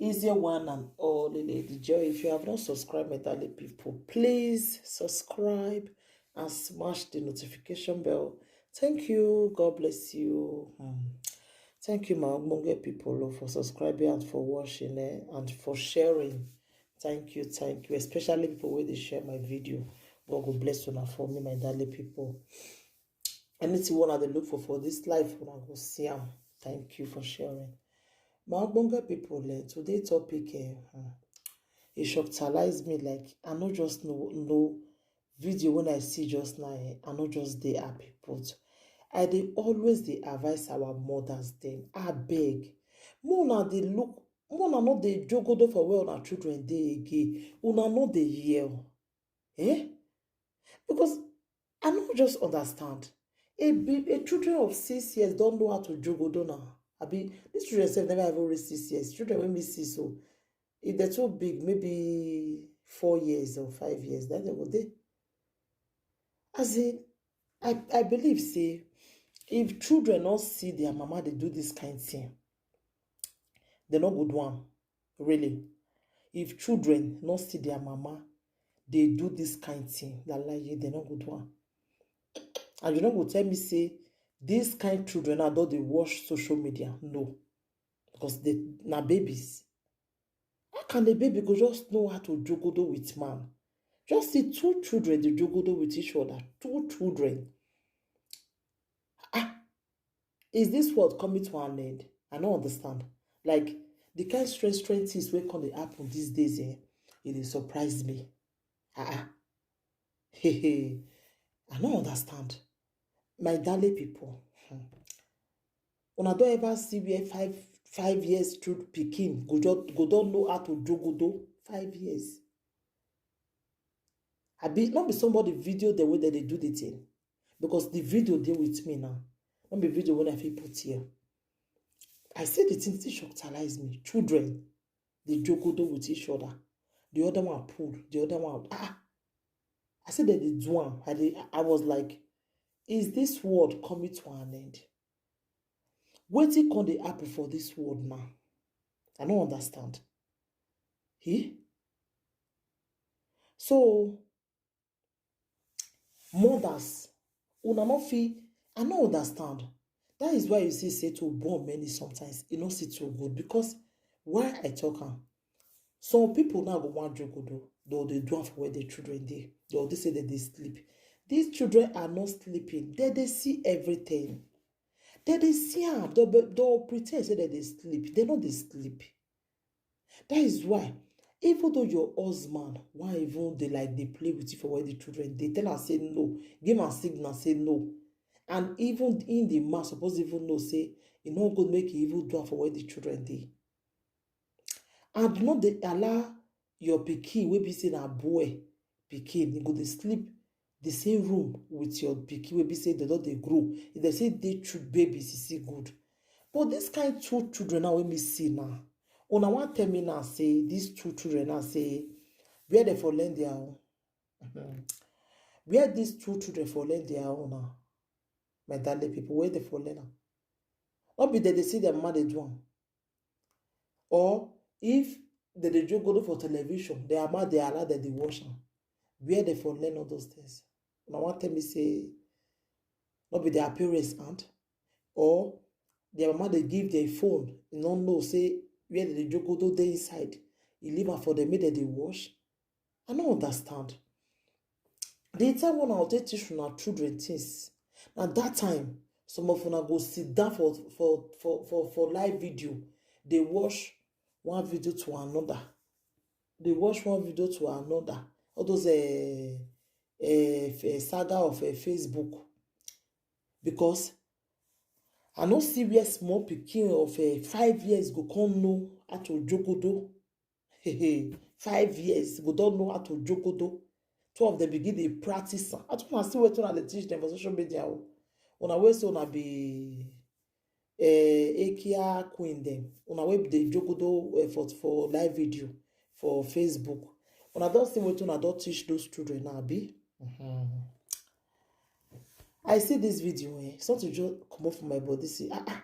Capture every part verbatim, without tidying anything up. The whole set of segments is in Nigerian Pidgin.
Easy one and all, Lady Joy. If you have not subscribed, my darling people, please subscribe and smash the notification bell. Thank you. God bless you. Hmm. Thank you, my Ogbonge people, oh, for subscribing and for watching, eh, and for sharing. Thank you, thank you. Especially people where they share my video. God go bless you now for me, my darling people. Anything one they look for for this life, when I go see am. Thank you for sharing. My Ogbonge people, eh, today topic, eh, hmm, it shocked me. Like, I no just know, know video when I see just now, eh, I no just dey happy, but I dey always dey advise our mothers dem. I beg, more una dey look, more una no dey jogodo for where una children dey again. Una no dey hear, eh? Because I no just understand. A, a children of six years don't know how to jogodo now. I be these children sef never even reach six years. Children wey me see so, if they're too big, maybe four years or five years, then they go dey. As in, I, I believe say if children not see their mama, they do this kind thing, they not good one, really. If children not see their mama, they do this kind thing, that lie, they not good one. And you no go tell me say this kind children now don't they watch social media, no, because they na babies. How can a baby go just know how to jogodo with man? Just see two children they jogodo with each other. Two children. Ah, is this world coming to an end? I don't understand. Like, the kind strange, strange things wey come dey happen these days, eh? It dey surprise me. Ah, ah. Hey, hey. I don't understand. My darling people, hmm, una don ever see where five, five years old pikin go just go don't know how to jogodo? Five years. I be not be somebody video the way that they do the thing, because the video dey with me now. Not be video when I fit put here. I say the thing still shockalize me. Children, they jogodo with each other. The other one pull, the other one. Ah, I said that they do am. I, dey, I was like, is this world coming to an end? Wetin come dey happen for this world now? I don't understand. He? So, mothers, una no fit, I no understand. That is why you see say to born many sometimes, e no see too good, because why I talk am. Some people now go want jogodo, they'll they do am for where their children dey. They'll they say that they sleep. These children are not sleeping. They they see everything. They they see am. They'll, be- they'll pretend say that they sleep. They know they sleep. That is why, even though your husband why even they like they play with you for where the children, they tell and say no, give am signal, say no. And even in the man supposed even know say e no go make e even do am for where the children dey. And not they allow your pikin wey be say na boy pikin, e go dey sleep the same room with your pikin wey be say they don dey grow. If they say they chook babies, e still good. But this kind two children now wey me see now, una wan tell me now say these two children now say where they for learn their own? Where these two children for learn their own now? My darling people, where they for learn am? No be that they see their mama dey do am. Or if they dey joke go for television, their mama dey allow that they watch am. Where they for learn all those things? Una wan tell me say no be their parents hand, or their mama dey give their phone, you no know say where they dey joke go dey inside, you leave am for them make they dey watch. I no understand. They tell una how to teach una children things. Na that time, some of una go sit down for for for for, for live video. They watch one video to another. They watch one video to another. All those uh, uh, saga of uh, Facebook. Because I no see where small pikin of uh, five years go come know how to jogodo. Five years go don't know how to jogodo. Two of them begin dey practice am. I don't see wetin una dey teach them for social media o. Una wey say una be uh, Akia queen dem. Una wey dey jogodo uh, for for live video for Facebook. Una don see wetin una don teach those children now, abi? Mhm. I see this video, eh? Something just come off my body. See, ah, ah.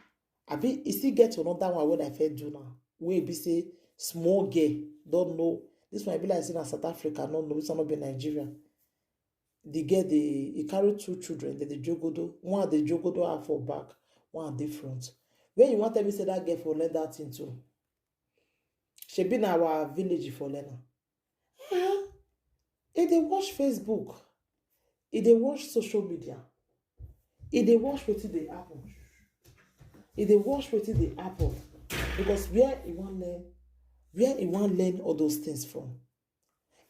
Abi, e still get another one wey I fit do now. Wey be say Small girl, don't know. This one be like say na South Africa, no, no, this one no be Nigeria. The girl, dey, he carry two children, they dey jogodo. One dey jogodo her for back, one dey front. Where you want tell me say that girl for learn that thing too? She be na our village for learner. Eh? E dey watch Facebook. E dey watch social media. E dey watch wetin dey happen. E dey watch wetin dey happen. Because where e wan learn, where e wan learn all those things from?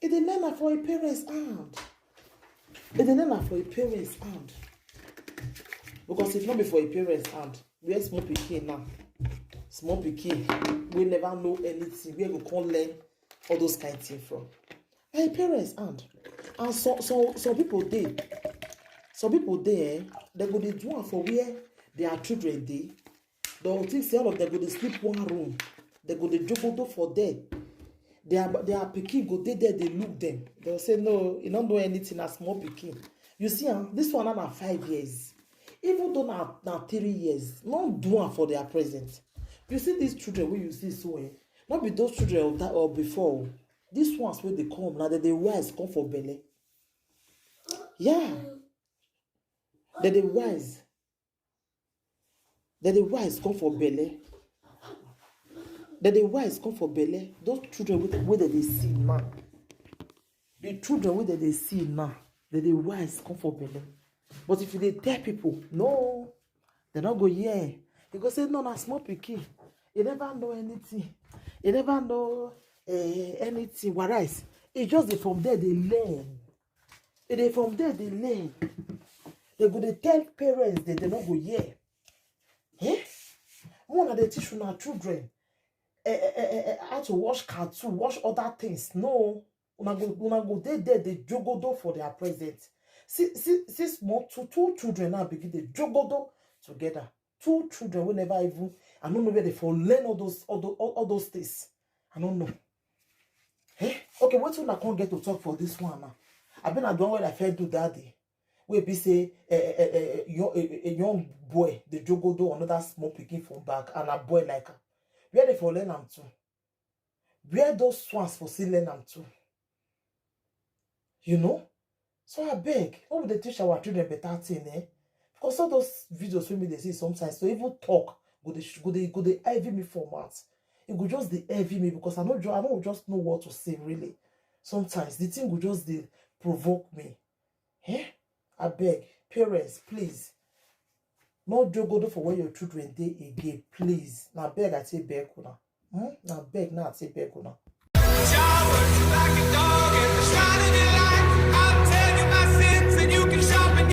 E dey learn am for im parents hand. E dey learn am for im parents hand. Because if no be for im parents hand, where small pikin now, small pikin wey never know anything, where go come learn all those kind things from? Na im parents hand. And some some some people dey, some people dey, eh, dem go dey do am for where their children dey. Dem go think say all of them go dey sleep one room. Dem go dey jogodo for there. Their their pikin go dey there, dey look them. Dem go say, "No, e no know anything, na small pikin." You see am, this one na five years. Even though na na three years, no do am for their present. You see these children wey you see so, eh, no be those children of that or before o. These ones wey dey come, na dem dey wise come for belle. Yeah. Dem dey wise. Dem dey wise come for belle. Dem dey wise come for belle. Those children wey wey dem dey see now, the children wey dem dey see now, dem dey wise come for belle. But if you dey tell people, no, dem no go hear. You go say, "No, na small pikin. E never know anything. E never know, eh, anything." Whereas, e just dey from there dey learn. E dey from there dey learn. Dem go dey tell parents dem, dem no go hear. Eh? More na dey teach una children, eh, eh, eh, eh, eh, how to watch cartoon, watch other things. No. Una go, una go dey there, dey jogodo for their present. See, see, see small two, two children now begin dey jogodo together. Two children wey never even, I no know where dem for learn all those, all those, all, all those things. I no know. Eh? Okay, wetin una come get to talk for this one now? Abi na the one wey I first do that day? Wey be say, eh, eh, eh, eh, young, a, a, a young boy dey jogodo another small pikin from back, and a boy like am. Where dem for learn am too? Where those ones for still learn am too? You know? So abeg, make we dey teach our children better thing, eh? Because all those videos wey me dey see sometimes, to even talk, go dey sh-, go dey, go dey heavy me for mouth. E go just dey heavy me because I no ju-, I no just know what to say really. Sometimes the thing go just dey provoke me. Eh? Abeg, parents, please, no jogodo for where your children dey again, please. Na beg I take beg una. Hmm? Na beg na I take beg una.